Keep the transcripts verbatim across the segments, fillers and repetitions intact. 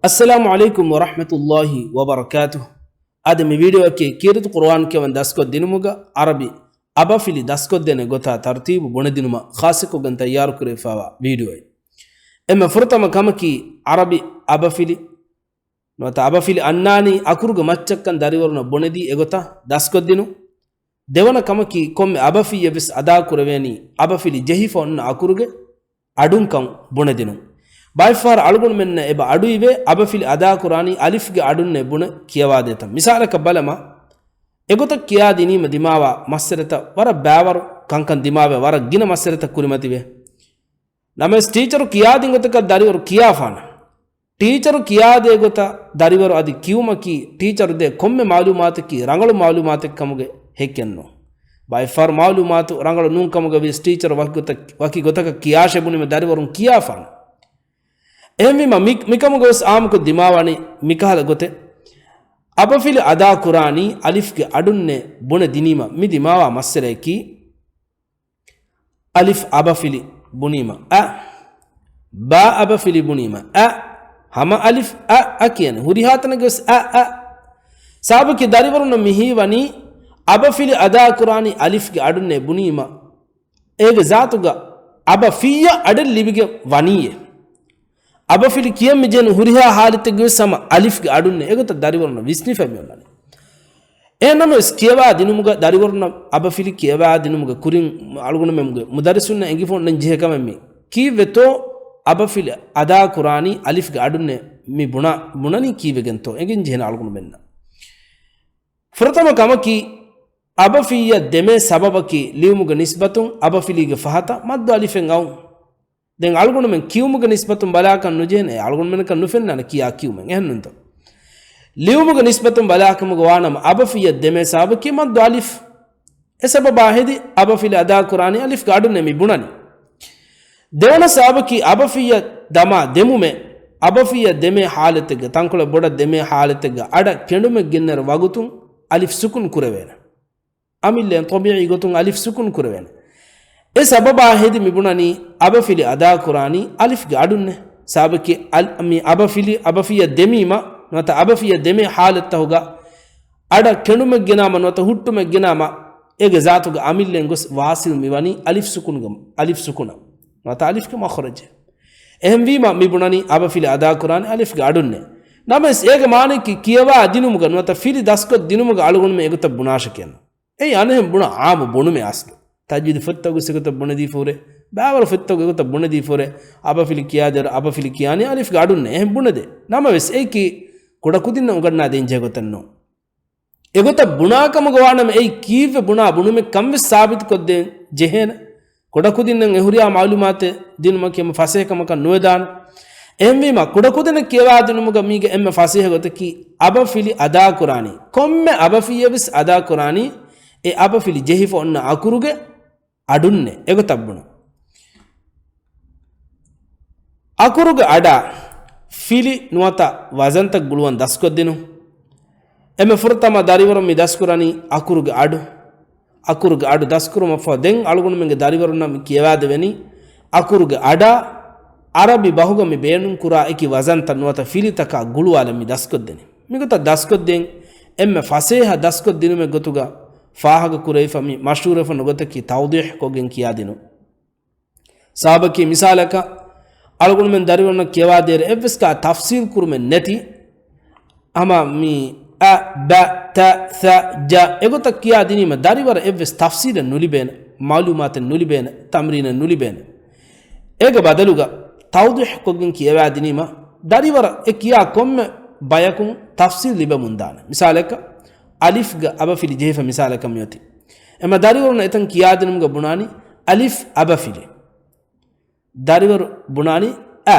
އައްސަލާމު ޢަލައިކުމް ވަރަޙްމަތުﷲި ވަބަރަކާތުހު. އަދި މި ވީޑިއޯއަކީ ކީރިތި ޤުރުއާން ކިޔަވަން ދަސްކޮށްދިނުމުގަ ޢަރަބި އަބަފިލި ދަސްކޮށްދޭނެ ގޮތާ ތަރުތީބު ބުނެދިނުމަށް ޚާއްޞަކޮށްގެން ތައްޔާރުކުރެވިފައިވާ ވީޑިއޯއެއް. އެންމެ ފުރަތަމަ ކަމަކީ ޢަރަބި އަބަފިލި ނުވަތަ އަބަފިލި އަންނާނީ އަކުރުގެ މައްޗަށްކަން ދަރިވަރުންނަށް ބުނެދީ އެގޮތަށް ދަސްކޮށްދިނުން. ދެވަނަ ކަމަކީ ކޮންމެ އަބަފިއްޔެއް ވެސް އަދާކުރެވޭނީ އަބަފިލި ޖެހިފަ އޮންނަ އަކުރުގެ އަޑުންކަން ބުނެދިނުން. ބައެއްފަހަރު އަޅުގަނޑުމެންނަށް އެބަ އަޑުއިވޭ އަބަފިލި އަދާކުރާނީ އަލިފްގެ އަޑުންނޭ ބުނެ ކިޔަވާދޭތަން. މިސާލަކަށް ބަލަމާ، އެގޮތަށް ކިޔާދިނީމަ ދިމާވާ މައްސަލަތައް ވަރަށް ބައިވަރު ކަންކަން ދިމާވެ ވަރަށް ގިނަ މައްސަލަތައް ކުރިމަތިވޭ. ނަމަވެސް ޓީޗަރު ކިޔާދިން ގޮތަކަށް ދަރިވަރު ކިޔާފާނަ. ޓީޗަރު ކިޔާދޭ ގޮތަށް ދަރިވަރު އަދި ކިޔުމަކީ ޓީޗަރު ދޭ ކޮންމެ މައުލޫމާތަކީ ރަނގަޅު މައުލޫމާތެއް ކަމުގެ ހެއްކެއްނު. ބައެއްފަހަރު މައުލޫމާތު ރަނގަޅު ނޫން ކަމުގަ ވިޔަސް ޓީޗަރު ވަކި ގޮތަށް، ވަކި ގޮތަކަށް ކިޔާށޭ ބުނީމަ ދަރިވަރުން ކިޔާފާނަ. އެހެންވީމަ މި، މިކަމުގަ ވެސް އާއްމުކޮށް ދިމާވާނީ މިކަހަލަ ގޮތެއް. އަބަފިލި އަދާކުރާނީ އަލިފްގެ އަޑުންނޭ ބުނެ ދިނީމަ މި ދިމާވާ މައްސަލަޔަކީ، އަލިފް އަބަފިލި ބުނީމަ އަ، ބާ އަބަފިލި ބުނީމަ އަ، ހަމަ އަލިފް އަ، އަ ކިޔަނީ. ހުރިހާ ތަނެއްގަ ވެސް އަ، އަ. ސަބަބަކީ ދަރިވަރުންނަށް މި ހީވަނީ އަބަފިލި އަދާކުރާނީ އަލިފްގެ އަޑުންނޭ ބުނީމަ، އޭގެ ޒާތުގަ އަބަފިއްޔަށް އަޑެއް ލިބިގެން ވަނީއޭ. އަބަފިލި ކިޔަން މި ޖެހެނީ ހުރިހާ ހާލަތެއްގަ ވެސް ހަމަ އަލިފްގެ އަޑުންނޭ. އެގޮތަށް ދަރިވަރުންނަށް ވިސްނިފަ މި އޮންނަނީ. އެހެންނަމަވެސް ކިޔަވާ ދިނުމުގަ ދަރިވަރުންނަށް އަބަފިލި ކިޔަވާ ދިނުމުގެ ކުރިން އަޅުގަނޑުމެންގެ މުދައްރިސުންނަށް އެނގިފަ އޮންނަން ޖެހޭ ކަމެއް މީ. ކީއްވެތޯ އަބަފިލި އަދާކުރާނީ އަލިފްގެ އަޑުންނޭ މި ބުނާ، ބުނަނީ ކީއްވެގެންތޯ އެނގެން ޖެހޭނެ އަޅުގަނޑުމެންނަށް. ފުރަތަމަ ކަމަކީ، އަބަފިއްޔަށް ދެމޭ ސަބަބަކީ ލިޔުމުގެ ނިސްބަތުން އަބަފިލީގެ ފަހަތަށް މައްދު އަލިފެއް އައުން. ދެން އަޅުގަނޑުމެން ކިޔުމުގެ ނިސްބަތުން ބަލާކަށް ނުޖެހެނެ، އެ އަޅުގަނޑުމެންނަކަށް ނުފެންނާނެ ކިޔާ ކިޔުމެއް. އެހެންނުންތޯ؟ ލިޔުމުގެ ނިސްބަތުން ބަލާކަމުގަ ވާނަމަ، އަބަފިއްޔަށް ދެމޭ ސަބަބަކީ މައްދު އަލިފް. އެ ސަބަބާ ހެދި އަބަފިލި އަދާކުރާނީ އަލިފްގެ އަޑުންނޭ މި ބުނަނީ. ދެވަނަ ސަބަބަކީ އަބަފިއްޔަށް ދަމާ ދެމުމޭ، އަބަފިއްޔަށް ދެމޭ ހާލަތެއްގަ، ތަންކޮޅެއް ބޮޑަށް ދެމޭ ހާލަތެއްގަ އަޑަށް ކެނޑުމެއް ގެންނައިރު ވަގުތުން އަލިފް ސުކުން ކުރެވޭނެ. އަމިއްލައިން ޠަބީޢީ ގޮތުން އަލިފް ސުކުން ކުރެވޭނެ. އެ ސަބަބާ ހެދި މި ބުނަނީ އަބަފިލި އަދާކުރާނީ އަލިފްގެ އަޑުންނޭ. ސަބަބަކީ އަލް، މި އަބަފިލި، އަބަފިއްޔަށް ދެމީމަ، ނުވަތަ އަބަފިއްޔަށް ދެމޭ ހާލަތްތަކުގަ އަޑަށް ކެނޑުމެއް ގެނާމަ، ނުވަތަ ހުއްޓުމެއް ގެނާމަ، އޭގެ ޒާތުގަ އަމިއްލައިން ގޮސް ވާސިލް މި ވަނީ އަލިފް ސުކުންގަ، އަލިފް ސުކުނަށް، ނުވަތަ އަލިފްގެ މަޚްރަޖެއް. އެހެންވީމަ މި ބުނަނީ އަބަފިލި އަދާކުރާނީ އަލިފްގެ އަޑުންނޭ. ނަމަވެސް އޭގެ މާނައަކީ ކިޔަވާ ދިނުމުގަ ނުވަތަ ފިލި ދަސްކޮށް ދިނުމުގަ އަޅުގަނޑުމެން އެގޮތަށް ބުނާށެކޭނު. އެއީ އަނެއްހެން ބުނާ އާއްމު ބުނުމެއް އަސްލު. ތަޖްވީދު ފޮތްތަކުގަ އެގޮތަށް ބުނެދީފަ ހުރޭ. ބައިވަރު ފޮތްތަކުގަ އެގޮތަށް ބުނެދީފަ ހުރޭ. އަބަފިލި ކިޔާދޭއިރު އަބަފިލި ކިޔާނީ އަލިފްގެ އަޑުންނޭ. އެހެން ބުނެދޭ. ނަމަވެސް އެއީކީ ކުޑަކުދިންނަށް އުނގަންނާދޭން ޖެހޭ ގޮތެއް ނޫން. އެގޮތަށް ބުނާ ކަމުގަ ވާނަމަ އެއީ ކީއްވެ ބުނާ ބުނުމެއް ކަންވެސް ސާބިތުކޮށްދޭން ޖެހޭނެ. ކުޑަކުދިންނަށް އެ ހުރިހާ މައުލޫމާތެއް ދިނުމަކީ އެންމެ ފަސޭހަ ކަމަކަށް ނުވެދާނެ. އެހެންވީމަ، ކުޑަކުދިންނަށް ކިޔަވާދިނުމުގަ މީގެ އެންމެ ފަސޭހަ ގޮތަކީ އަބަފިލި އަދާކުރާނީ. ކޮންމެ އަބަފިއްޔެއް ވެސް އަދާކުރާނީ އެ އަބަފިލި ޖެހިފަ އޮންނަ އަކުރުގެ އަޑުންނޭ. އެގޮތަށް ބުނުން. އަކުރުގެ އަޑާ ފިލި ނުވަތަ ވަޒަންތައް ގުޅުވަން ދަސްކޮށްދިނުން. އެންމެ ފުރަތަމަ ދަރިވަރުން މި ދަސްކުރަނީ އަކުރުގެ އަޑު. އަކުރުގެ އަޑު ދަސްކުރުމަށްފަހު ދެން އަޅުގަނޑުމެންގެ ދަރިވަރުންނަށް މި ކިޔަވާދެވެނީ އަކުރުގެ އަޑާ ޢަރަބި ބަހުގަ މި ބޭނުންކުރާ އެކި ވަޒަންތައް ނުވަތަ ފިލިތަކާ ގުޅުވާލަން މި ދަސްކޮށްދެނީ. މިގޮތަށް ދަސްކޮށްދޭން އެންމެ ފަސޭހަ ދަސްކޮށްދިނުމެއް ގޮތުގަ ފާހަގަކުރެވިފަ މި މަޝްހޫރުވެފަ ނުގޮތަކީ ތައުޟީޙުކޮށްގެން ކިޔާދިނުން. ސަބަބަކީ މިސާލަކަށް، އަޅުގަނޑުމެން ދަރިވަރުންނަށް ކިޔަވާދޭއިރު އެއްވެސް ކާ ތަފްސީލް ކުރުމެއް ނެތި، ހަމަ މި އަ، ބަ، ތަ، ޘަ، ޖަ އެގޮތަށް ކިޔާ ދިނީމަ ދަރިވަރަށް އެއްވެސް ތަފްސީލެއް ނުލިބޭނެ، މައުލޫމާތެއް ނުލިބޭނެ، ތަމްރީނެއް ނުލިބޭނެ. އޭގެ ބަދަލުގަ ތައުޟީޙުކޮށްގެން ކިޔަވާ ދިނީމަ ދަރިވަރަށް އެ ކިޔާ ކޮންމެ ބަޔަކުން ތަފްސީލް ލިބެމުންދާނެ. މިސާލަކަށް، އަލިފްގަ އަބަފިލި ޖެހިފަ މިސާލަކަށް މިއޮތީ. އެމަ ދަރިވަރުން އެތަން ކިޔާދިނުމުގަ ބުނާނީ އަލިފް އަބަފިލި. ދަރިވަރު ބުނާނީ އަ.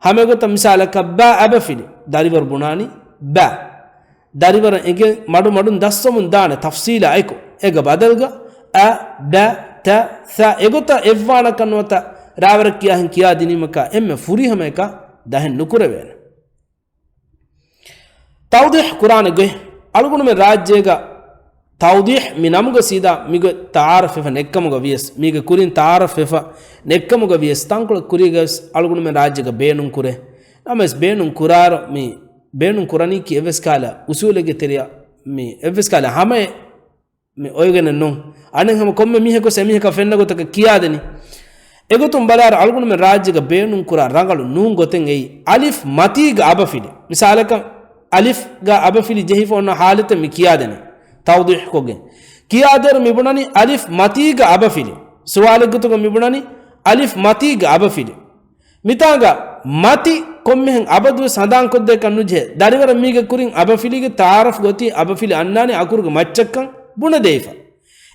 ހަމައެގޮތަށް މިސާލަކަށް ބާ އަބަފިލި. ދަރިވަރު ބުނާނީ ބާ. ދަރިވަރަށް އެނގެން މަޑުމަޑުން ދަސްވަމުން ދާނެ ތަފްސީލާ އެކު. އޭގެ ބަދަލުގަ އަ، ބަ، ތަ، ޘަ އެގޮތަށް އެއްވާނަކަށް ނުވަތަ ރާވަރަށް ކިޔާހެން ކިޔާދިނީމަކާ އެންމެ ފުރިހަމައަކަށް ދަހެއް ނުކުރެވޭނެ. ތައުޟީޙު ކުރާނެ ގޮތް. އަޅުގަނޑުމެން ރާއްޖޭގަ ތައުޟީޙު މި ނަމުގަ ސީދާ މިގޮތް ތަޢާރަފްވެފަ ނެއްކަމުގަ ވިޔަސް، މީގެ ކުރިން ތަޢާރަފްވެފަ ނެއްކަމުގަ ވިޔަސް، ތަންކޮޅެއް ކުރީގަ ވެސް އަޅުގަނޑުމެން ރާއްޖޭގަ ބޭނުން ކުރޭ. ނަމަވެސް ބޭނުން ކުރާރު މި ބޭނުން ކުރަނީކީ އެއްވެސް ކަހަލަ އުސޫލެއްގެ ތެރެއަށް މި އެއްވެސް ކަހަލަ ހަމައެއް މި އޮވެގެނެއް ނޫން. އަނެއް ހަމަ ކޮންމެ މީހަކުވެސް އެމީހަކާ ފެންނަ ގޮތަކަށް ކިޔާދެނީ. އެގޮތުން ބަލާއިރު އަޅުގަނޑުމެން ރާއްޖޭގަ ބޭނުން ކުރާ ރަނގަޅު ނޫން ގޮތެއް އެއީ އަލިފް މަތީގަ އަބަފިލި. މިސާލަކަށް އަލިފްގަ އަބަފިލި ޖެހިފަ އޮންނަ ހާލަތެއް މި ކިޔާދެނީ ތައުޟީޙުކޮށްގެން. ކިޔާދޭއިރު މި ބުނަނީ އަލިފް މަތީގަ އަބަފިލި. ސުވާލެއްގެ ގޮތުގަ މި ބުނަނީ އަލިފް މަތީގަ އަބަފިލި. މިތާނގަ މަތި ކޮންމެހެން އަބަދުވެސް ހަނދާންކޮށްދޭކަށް ނުޖެހޭ. ދަރިވަރަށް މީގެ ކުރިން އަބަފިލީގެ ތަޢާރަފްގަ އޮތީ އަބަފިލި އަންނާނީ އަކުރުގެ މައްޗަށްކަން ބުނެދެވިފަ.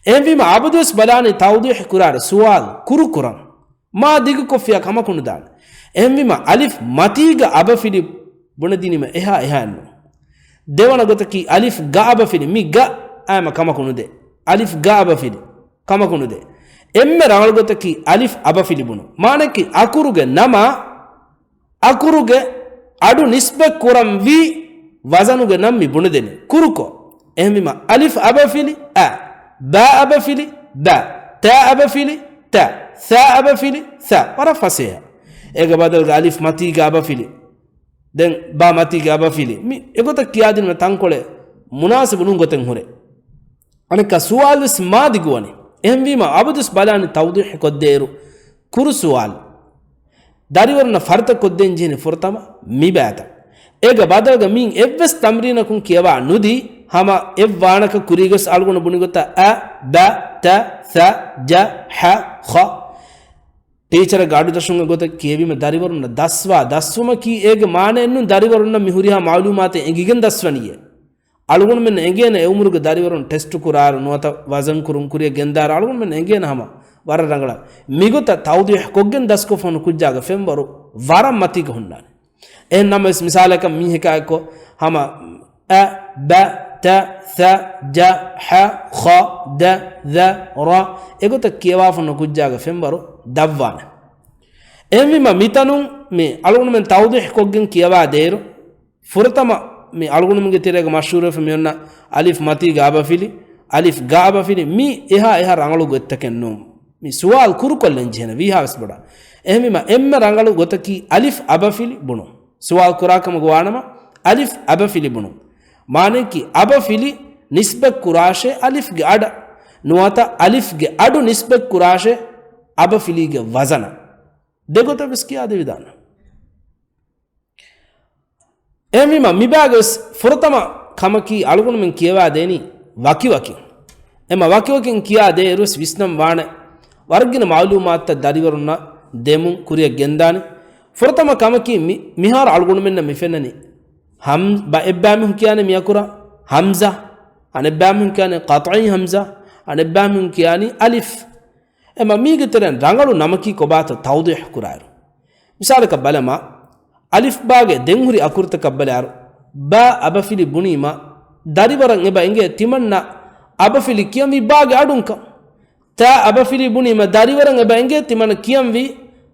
އެހެންވީމަ އަބަދުވެސް ބަލާނީ ތައުޟީޙު ކުރާއިރު ސުވާލު ކުރުކުރަން މާ ދިގުކޮށްފިއްޔާ ކަމަކު ނުދާނެ. އެހެންވީމަ އަލިފް މަތީގަ އަބަފިލި ބުނެދިނީމަ އެހާ އެހާއެއްނު. ދެވަނަ ގޮތަކީ އަލިފް ގަ އަބަފިލި މި ގަ އާމަ ކަމަކު ނުދޭ. އަލިފް ގަ އަބަފިލި ކަމަކު ނުދޭ. އެންމެ ރަނގަޅު ގޮތަކީ އަލިފް އަބަފިލި ބުނުން. މާނައަކީ އަކުރުގެ ނަމާ އަކުރުގެ އަޑު ނިސްބަތް ކުރަންވީ ވަޒަނުގެ ނަން މި ބުނެދެނީ. ކުރުކޮށް. އެހެންވީމަ އަލިފް އަބަފިލި އަ، ބާ އަބަފިލި ބަ، ތާ އަބަފިލި ތަ، ސާ އަބަފިލި ސަ. ވަރަށް ފަސޭހަ. އޭގެ ބަދަލުގަ އަލިފް މަތީގަ އަބަފިލި. ދެން ބާ މަތީގަ އަބަފިލި. މި އެގޮތަށް ކިޔާދިނުމަށް ތަންކޮޅެއް މުނާސިބު ނޫން ގޮތެއް ހުރޭ. އަނެއްކާ ސުވާލުވެސް މާ ދިގުވަނީ. އެހެންވީމަ އަބަދުވެސް ބަލާނީ ތައުޟީޙު ކޮށްދޭއިރު ކުރު ސުވާލު. ދަރިވަރުންނަށް ފަރިތަ ކޮށްދޭން ޖެހެނީ ފުރަތަމަ މި ބައިތައް. އޭގެ ބަދަލުގަ މިއިން އެއްވެސް ތަމްރީނަކުން ކިޔަވާ ނުދީ ހަމަ އެއްވާނަކަށް ކުރީގަސް އަޅުގަނޑު ބުނި ގޮތަށް އަ، ބަ، ތަ، ސަ، ޖަ، ހަ، ޚަ. ޓީޗަރެއްގެ އަޑު ދަށުމުގެ ގޮތަށް ކިޔެވީމަ ދަރިވަރުންނަށް ދަސްވާ ދަސްވުމަކީ އޭގެ މާނައެއްނޫން ދަރިވަރުންނަށް މި ހުރިހާ މަޢުލޫމާތެއް އެނގިގެން ދަސްވަނީއޭ. އަޅުގަނޑުމެން އެނގޭނެ އެ އުމުރުގެ ދަރިވަރުން ޓެސްޓު ކުރާއިރު ނުވަތަ ވަޒަން ކުރުން ކުރިއަށް ގެންދާއިރު އަޅުގަނޑުމެން އެނގޭނެ ހަމަ ވަރަށް ރަނގަޅަށް މިގޮތަށް ތައުޟީޙު ކޮށްގެން ދަސްކޮށްފަ ހުންނަ ކުއްޖާގެ ފެންވަރު ވަރަށް މަތީގަ ހުންނާނެ. އެހެން ނަމަވެސް މިސާލަކަށް މީހަކާ އެއްކޮށް ހަމަ އަ، ބަ، ތަ، ސަ، ޖަ، ހަ، ޚަ، ދަ، ޒަ، ރަ އެގޮތަށް ކިޔަވާފަ ހުންނަ ކުއްޖާގެ ފެންވަރު ދަށްވާނެ. އެހެންވީމަ މިތަނުން މި އަޅުގަނޑުމެން ތައުޟީޙު ކޮށްގެން ކިޔަވާ ދޭއިރު، ފުރަތަމަ މި އަޅުގަނޑުމެންގެ ތެރޭގަ މަޝްހޫރުވެފަ މި އޮންނަ އަލިފް މަތީގަ އަބަފިލި، އަލިފް ގަ އަބަފިލި މި އެހާ އެހާ ރަނގަޅު ގޮތްތަކެއް ނޫން. މި ސުވާލު ކުރުކޮށްލަން ޖެހޭނެ ވީހާވެސް ބޮޑަށް. އެހެންވީމަ އެންމެ ރަނގަޅު ގޮތަކީ އަލިފް އަބަފިލި ބުނުން. ސުވާލު ކުރާ ކަމަކު ވާނަމަ އަލިފް އަބަފިލި ބުނުން. މާނައަކީ އަބަފިލި ނިސްބަތް ކުރާށޭ އަލިފްގެ އަޑަށް. ނުވަތަ އަލިފްގެ އަޑު ނިސްބަތް ކުރާށޭ އަބަފިލީގެ ވަޒަނަށް. ދެގޮތަށް ވެސް ކިޔާދެވިދާނެ. އެހެންވީމަ މިބާގަވެސް ފުރަތަމަ ކަމަކީ އަޅުގަނޑުމެން ކިޔަވާ ދޭނީ ވަކިވަކިން. އެމަ ވަކިވަކިން ކިޔާ ދޭއިރުވެސް ވިސްނަން ވާނެ ވަރަށްގިނަ މަޢުލޫމާތުތައް ދަރިވަރުންނަށް ދެމުން ކުރިއަށް ގެންދާނެ. ފުރަތަމަ ކަމަކީ މި، މިހާރު އަޅުގަނޑުމެންނަށް މި ފެންނަނީ ހަމް، ބަ، އެއްބައިމީހުން ކިޔާނީ މި އަކުރަށް ހަމްޒާ، އަނެއްބައިމީހުން ކިޔާނީ ޤަޠްޢީ ހަމްޒާ، އަނެއްބައިމީހުން ކިޔާނީ އަލިފް. އެމަ މީގެ ތެރެއިން ރަނގަޅު ނަމަކީ ކޮބާތޯ ތައުޟީޙު ކުރާއިރު. މިސާލަކަށް ބަލަމާ، އަލިފް ބާގެ ދެންހުރި އަކުރުތަކަށް ބަލާއިރު، ބާ އަބަފިލި ބުނީމަ، ދަރިވަރަށް އެބަ އެނގޭ ތިމަންނަ އަބަފިލި ކިޔަންވީ ބާގެ އަޑުންކަން. ތާ އަބަފިލި ބުނީމަ، ދަރިވަރަށް އެބަ އެނގޭ ތިމަންނަ ކިޔަންވީ،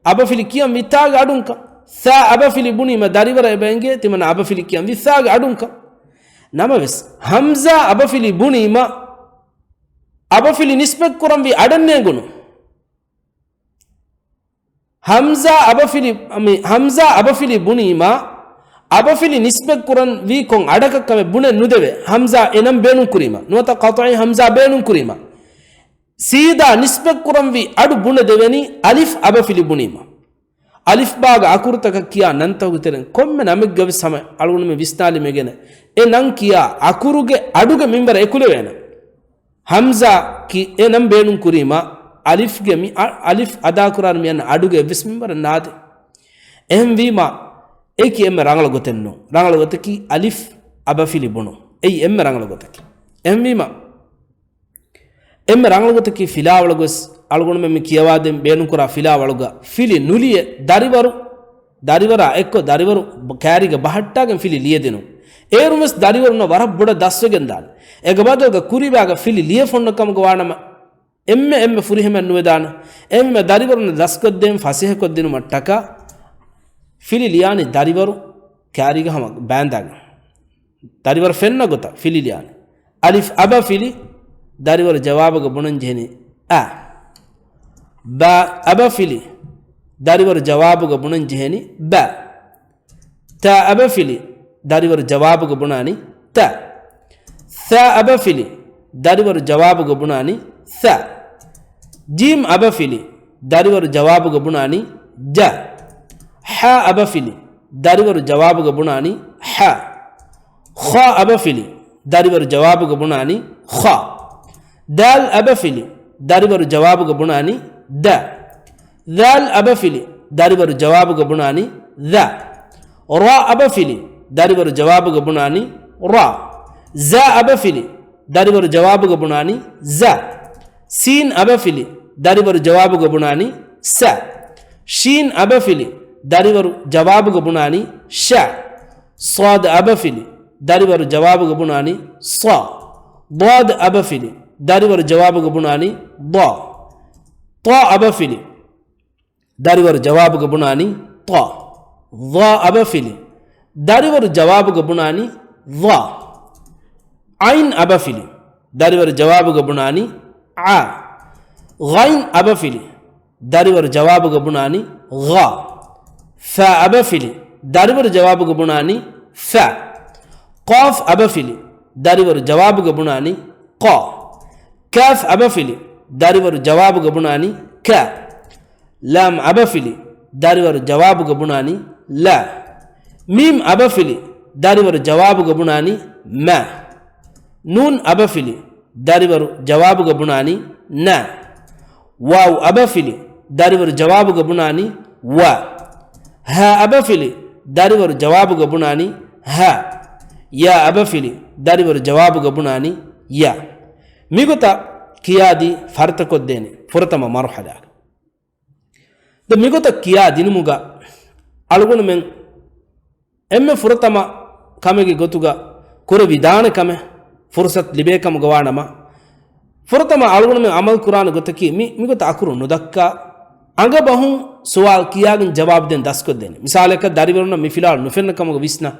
އަބަފިލި ކިޔަންވީ ތާގެ އަޑުންކަން. ސާ އަބަފިލި ބުނީމަ، ދަރިވަރަށް އެބަ އެނގޭ ތިމަންނަ އަބަފިލި ކިޔަންވީ ސާގެ އަޑުންކަން. ނަމަވެސް، ހަމްޒާ އަބަފިލި ބުނީމަ، އަބަފިލި ނިސްބަތް ކުރަންވީ އަޑަށް ނޭނގުނު. ހަމްޒާ އަބަފިލި، މި ހަމްޒާ އަބަފިލި ބުނީމަ، އަބަފިލި ނިސްބަތް ކުރަން ވީ ކޮން އަޑަކަށް ކަމެއް ބުނެ ނުދެވޭ. ހަމްޒާ އެ ނަން ބޭނުން ކުރީމަ، ނުވަތަ ޤަޠްޢީ ހަމްޒާ ބޭނުން ކުރީމަ، ސީދާ ނިސްބަތް ކުރަން ވީ އަޑު ބުނެ ދެވެނީ އަލިފް އަބަފިލި ބުނީމަ. އަލިފް ބާގެ އަކުރުތަކަށް ކިޔާ ނަންތަކުގެ ތެރެއިން ކޮންމެ ނަމެއްގަވެސް ހަމަ އަޅުގަނޑުމެން ވިސްނާލީމަ އެނގޭނެ އެ ނަން ކިޔާ އަކުރުގެ އަޑުގެ މިންވަރަށް އެކުލެވޭނެ. ހަމްޒާ ކި އެ ނަން ބޭނުން ކުރީމަ، އަލިފްގެ މި އަ، އަލިފް އަދާކުރާނެ މި އަންނަ އަޑުގެ އެއްވެސް މިންވަރެއް ނާދޭ. އެހެންވީމަ، އެކި އެންމެ ރަނގަޅު ގޮތެއް ނޫން. ރަނގަޅު ގޮތަކީ އަލިފް އަބަފިލި ބުނުން. އެއީ އެންމެ ރަނގަޅު ގޮތަކީ. އެހެންވީމަ، އެންމެ ރަނގަޅު ގޮތަކީ ފިލާވަޅުގަސް އަޅުގަނޑުމެން މި ކިޔަވާދޭން ބޭނުންކުރާ ފިލާވަޅުގަ ފިލި ނުލިޔެ ދަރިވަރު، ދަރިވަރާ އެއްކޮށް ދަރިވަރު ބ، ކާރީގަ ބަހައްޓާގެން ފިލި ލިޔެދިނުން. އޭރުންވެސް ދަރިވަރުންނަށް ވަރަށް ބޮޑަށް ދަސްވެގެންދާނެ. އޭގެ ބަދަލުގަ ކުރީބާގަ ފިލި ލިޔެފަ އޮންނަ ކަމުގަ ވާނަމަ، އެންމެ، އެންމެ ފުރިހަމައެއް ނުވެދާނެ. އެހެންވީމަ ދަރިވަރުންނަށް ދަސްކޮށްދޭން ފަސޭހަކޮށްދިނުމަށްޓަކާ ފިލި ލިޔާނީ ދަރިވަރު ކާރީގަ ހަމަ ބާންދާގެން. ދަރިވަރު ފެންނަ ގޮތަށް ފިލި ލިޔާނެ. އަލިފް އަބަފިލި، ދަރިވަރު ޖަވާބުގަ ބުނަން ޖެހެނީ އަ. ބާ އަބަފިލި، ދަރިވަރު ޖަވާބުގަ ބުނަން ޖެހެނީ ބަ. ތާ އަބަފިލި، ދަރިވަރު ޖަވާބުގަ ބުނާނީ ތަ. ޘާ އަބަފިލި، ދަރިވަރު ޖަވާބުގަ ބުނާނީ ޘަ. ޖީމް އަބަފިލި، ދަރިވަރު ޖަވާބުގަ ބުނާނީ ޖަ. ޙާ އަބަފިލި، ދަރިވަރު ޖަވާބުގަ ބުނާނީ ޙަ. ޚާ އަބަފިލި، ދަރިވަރު ޖަވާބުގަ ބުނާނީ ޚާ. ދާލް އަބަފިލި، ދަރިވަރު ޖަވާބުގަ ބުނާނީ ދަ. ޛާލް އަބަފިލި، ދަރިވަރު ޖަވާބުގަ ބުނާނީ ޛަ. ރާ އަބަފިލި، ދަރިވަރު ޖަވާބުގަ ބުނާނީ ރާ. ޒާ އަބަފިލި، ދަރިވަރު ޖަވާބުގަ ބުނާނީ ޒަ. ސީން އަބަފިލި، ދަރިވަރު ޖަވާބުގަ ބުނާނީ ސަ. ޝީން އަބަފިލި، ދަރިވަރު ޖަވާބުގަ ބުނާނީ ޝަ. ޞާދް އަބަފިލި، ދަރިވަރު ޖަވާބުގަ ބުނާނީ ޞާ. ޟާދް އަބަފިލި، ދަރިވަރު ޖަވާބުގަ ބުނާނީ ޟާ. ޠާ އަބަފިލި، ދަރިވަރު ޖަވާބުގަ ބުނާނީ ޠާ. ޡާ އަބަފިލި، ދަރިވަރު ޖަވާބުގަ ބުނާނީ ޡާ. ޢައިން އަބަފިލި، ދަރިވަރު ޖަވާބުގަ ބުނާނީ ޢާ. ޣައިން އަބަފިލި، ދަރިވަރު ޖަވާބުގަ ބުނާނީ ޣާ. ފާ އަބަފިލި، ދަރިވަރު ޖަވާބުގަ ބުނާނީ ފަ. ޤާފް އަބަފިލި، ދަރިވަރު ޖަވާބުގަ ބުނާނީ ޤާ. ކާފް އަބަފިލި، ދަރިވަރު ޖަވާބުގަ ބުނާނީ ކަ. ލާމް އަބަފިލި، ދަރިވަރު ޖަވާބުގަ ބުނާނީ ލަ. މީމް އަބަފިލި، ދަރިވަރު ޖަވާބުގަ ބުނާނީ މަ. ނޫން އަބަފިލި، ދަރިވަރު ޖަވާބުގަ ބުނާނީ ނަ. ވާވް އަބަފިލި، ދަރިވަރު ޖަވާބުގަ ބުނާނީ ވަ. ހާ އަބަފިލި، ދަރިވަރު ޖަވާބުގަ ބުނާނީ ހަ. ޔާ އަބަފިލި، ދަރިވަރު ޖަވާބުގަ ބުނާނީ ޔަ. މިގޮތަށް ކިޔާދީ ފަރިތަކޮށްދޭނެ ފުރަތަމަ މަރުޙަލާގަ. ދެ މިގޮތަށް ކިޔާ ދިނުމުގަ އަޅުގަނޑުމެން އެންމެ ފުރަތަމަ ކަމެއްގެ ގޮތުގަ ކުރެވިދާނެ ކަމެއް ފުރުސަތު ލިބޭ ކަމުގަ ވާނަމަ، ފުރަތަމަ އަޅުގަނޑުމެން އަމަލު ކުރާނެ ގޮތަކީ މި، މިގޮތަށް އަކުރު ނުދައްކާ، އަނގަބަހުން ސުވާލު ކިޔާގެން ޖަވާބު ދޭން ދަސްކޮށްދޭނެ. މިސާލަކަށް، ދަރިވަރުންނަށް މި ފިލާވަޅު ނުފެންނަ ކަމުގަ ވިސްނާ،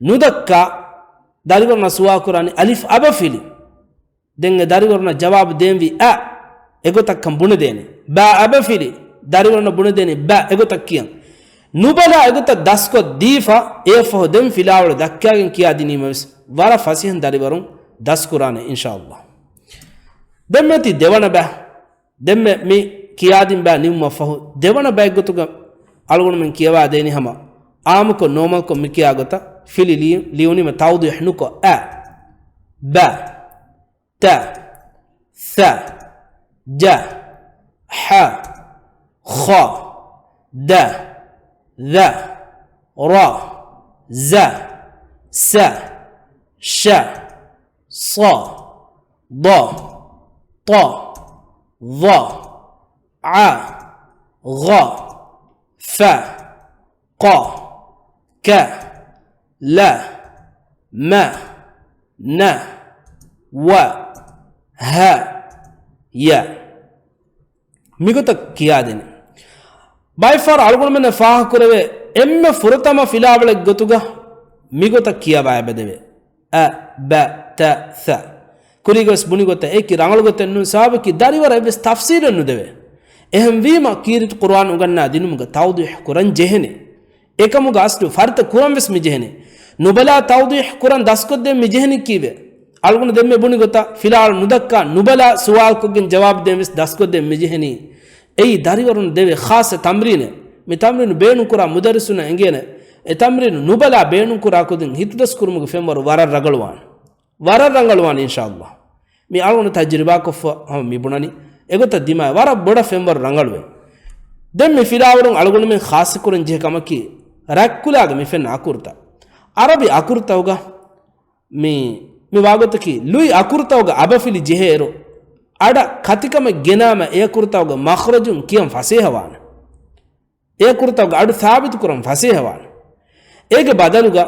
ނުދައްކާ، ދަރިވަރުންނަށް ސުވާލު ކުރާނީ އަލިފް އަބަފިލި. ދެން އެ ދަރިވަރުންނަށް ޖަވާބު ދޭންވީ އަ، އެގޮތަށްކަން ބުނެދޭނެ. ބާ އަބަފިލި، ދަރިވަރުންނަށް ބުނެދޭނީ ބަ، އެގޮތަށް ކިޔަން. ނުބަލާ އެގޮތަށް ދަސްކޮށް ދީފަ، އެއަށްފަހު ދެން ފިލާވަޅު ދައްކާގެން ކިޔާދިނީމަވެސް، ވަރަށް ފަސޭހަން ދަރިވަރުން ދަސްކުރާނެ، އިންޝާﷲ. ދެންމެ ތި ދެވަނަ ބަ، ދެންމެ މި ކިޔާދިން ބަ ނިމުމަށްފަހު، ދެވަނަ ބައެއްގޮތުގަ އަޅުގަނޑުމެން ކިޔަވާ ދޭނީ ހަމަ އާއްމުކޮށް ނޯމަލްކޮށް މި ކިޔާ ގޮތަށް، ފިލި ލިޔު-، ލިޔުނީމަ ތައުޟީޙު ނުކޮށް، އަ، ބަ، ތަ، ޘަ، ޖަ، ޙަ، ޚަ، ދަ، ޛަ، ރަ، ޒަ، ސަ، ޝަ، ޞަ، ޟަ، ޠަ، ޡަ، ޢަ، ޣަ، ފަ، ޤަ، ކަ، ލަ، މަ، ނަ، ވަ، ހަ، ޔަ. މިގޮތަށް ކިޔާދޭނެ. ބައެއްފަހަރު އަޅުގަނޑުމެންނަށް ފާހަގަކުރެވޭ، އެންމެ ފުރަތަމަ ފިލާވަޅެއް ގޮތުގަ މިގޮތަށް ކިޔަވާ އެބަދެވޭ. އަ، ބަ، ތަ، ޘަ. ކުރީގަވެސް ބުނި ގޮތަށް އެކި ރަނގަޅު ގޮތެއް ނޫން، ސަބަބަކީ ދަރިވަރަށް އެއްވެސް ތަފްސީލެއް ނުދެވޭ. އެހެންވީމަ ކީރިތި ޤުރުއާން އުނގަންނާ ދިނުމުގަ ތައުޟީޙު ކުރަން ޖެހެނީ. އެކަމުގަ އަސްލު ފަރިތަ ކުރަން ވެސް މި ޖެހެނީ. ނުބަލާ ތައުޟީޙު ކުރަން ދަސްކޮށްދޭން މި ޖެހެނީ ކީއްވެ؟ އަޅުގަނޑު ދެންމެ ބުނި ގޮތަށް ފިލާވަޅު ނުދައްކާ ނުބަލާ ސުވާލުކޮށްގެން ޖަވާބު ދޭން ވެސް ދަސްކޮށްދޭން މި ޖެހެނީ. އެއީ ދަރިވަރުން ދެވޭ ޚާއްޞަ ތަމްރީނެއް. މި ތަމްރީނު ބޭނުންކުރާ މުދައްރިސުންނަށް އެނގޭނެ. އެ ތަމްރީނު ނުބަލާ ބޭނުންކުރާ ކުދިން ހިތުދަސްކުރުމުގެ ފެންވަރު ވަރަށް ރަނގަޅުވާނެ. ވަރަށް ރަނގަޅުވާނެ އިންޝާﷲ. މި އަޅުގަނޑު ތަޖްރިބާކޮށްފަ ހަމަ މި ބުނަނީ. އެގޮތަށް ދިމާވެ ވަރަށް ބޮޑަށް ފެންވަރު ރަނގަޅުވޭ. ދެން މި ފިލާވަޅުން އަޅުގަނޑުމެން ޚާއްޞަކުރަން ޖެހޭ ކަމަކީ، ރަތްކުލާގަ މި ފެންނަ އަކުރުތައް. ޢަރަބި އަކުރުތަކުގަ މި، މި ވާގޮތަކީ، ލުއި އަކުރުތަކުގަ އަބަފިލި ޖެހޭއިރު، އަޑަށް ކަތިކަމެއް ގެނާމަ އެ އަކުރުތަކުގެ މަޚްރަޖުން ކިޔަން ފަސޭހަވާނެ. އެ އަކުރުތަކުގެ އަޑު ސާބިތުކުރަން ފަސޭހަވާނެ. އޭގެ ބަދަލުގަ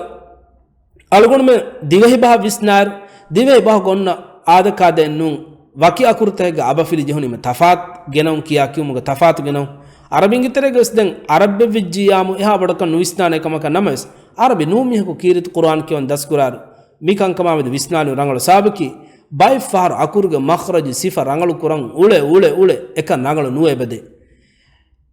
އަޅުގަނޑުމެން ދިވެހިބަހަށް ވިސްނާއިރު، ދިވެހިބަހުގަ އޮންނަ އާދަކާދައެއް ނޫން، ވަކި އަކުރުތަކެއްގަ އަބަފިލި ޖެހުނީމަ ތަފާތު ގެނައުން ކިޔާ ކިޔުމުގަ ތަފާތު ގެނައުން. އަރަބިންގެ ތެރޭގަވެސް ދެން އަރަބެއްވެއްޖިއްޔާމު އެހާ ބޮޑަކަށް ނުވިސްނާނެ ކަމަކަށް ނަމަވެސް، އަރަބި ނޫން މީހަކު ކީރިތި ޤުރުއާން ކިޔަވަން ދަސްކުރާއިރު، މި ކަންކަމާމެދު ވިސްނާލީ ރަނގަޅު ސަބަބަކީ، ބައެއްފަހަރު އަކުރުގެ މަޚްރަޖު ސިފަ ރަނގަޅު ކުރަން އުޅެ، އުޅެ، އުޅެ، އެކަން ރަނގަޅު ނުވެ އެބަދޭ.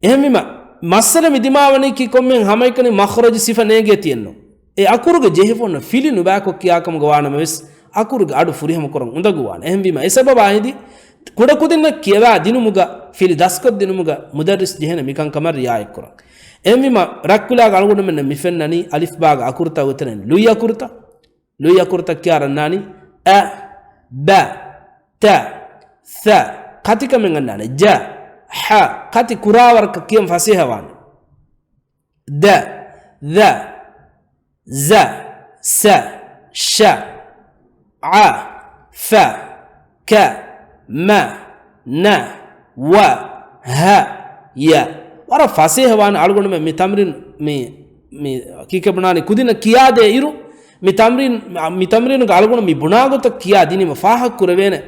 އެހެންވީމަ، މައްސަލަ މި ދިމާވަނީކީ ކޮންމެހެން ހަމައެކަނި މަޚްރަޖު ސިފަ ނޭނގޭ ތިއެއްނު. އެ އަކުރުގެ ޖެހިފަ އޮންނަ ފިލި ނުބައިކޮށް ކިޔާކަމުގަ ވާނަމަވެސް، އަކުރުގެ އަޑު ފުރިހަމަކުރަން އުނދަގޫވާނެ. އެހެންވީމަ، އެ ސަބަބާ ހިނދި ކުޑަކުދިންނަށް ކިޔަވާ ދިނުމުގަ، ފިލި ދަސްކޮށްދިނުމުގަ މުދައްރިސް ޖެހޭނެ މިކަންކަމަށް ރިއާޔަތްކުރަން. އެހެންވީމަ، ރަށްކުލާގެ އަޅުގަނޑުމެންނަށް މި ފެންނަނީ އަލިފްބާގެ އަކުރުތައް އޮތެރެން ލުއި އަކުރުތައް. ލުއި އަކުރުތައް ކިޔާ އަންނާނީ އަ، ބަ، ތަ، ސަ. ކަތިކަމެއް އަންނާނެ ޖަ، ހަ. ކަތި ކުރާވަރަކަށް ކިޔަން ފަސޭހަވާނެ. ދަ، ޛަ، ޒަ، ސަ، ޝަ، އަ، ފަ، ކަ، މަ، ނަ، ވަ، ހަ، ޔަ. ވަރަށް ފަސޭހަވާނެ އަޅުގަނޑުމެން މި ތަމްރީން މި، މި ކީކޭ ބުނާނީ ކުދިންނަށް ކިޔާދޭ އިރު، މި ތަމްރީން، މި ތަމްރީނުގެ އަޅުގަނޑު މި ބުނާގޮތަށް ކިޔާ ދިނީމަ ފާހަގަކުރެވޭނެ.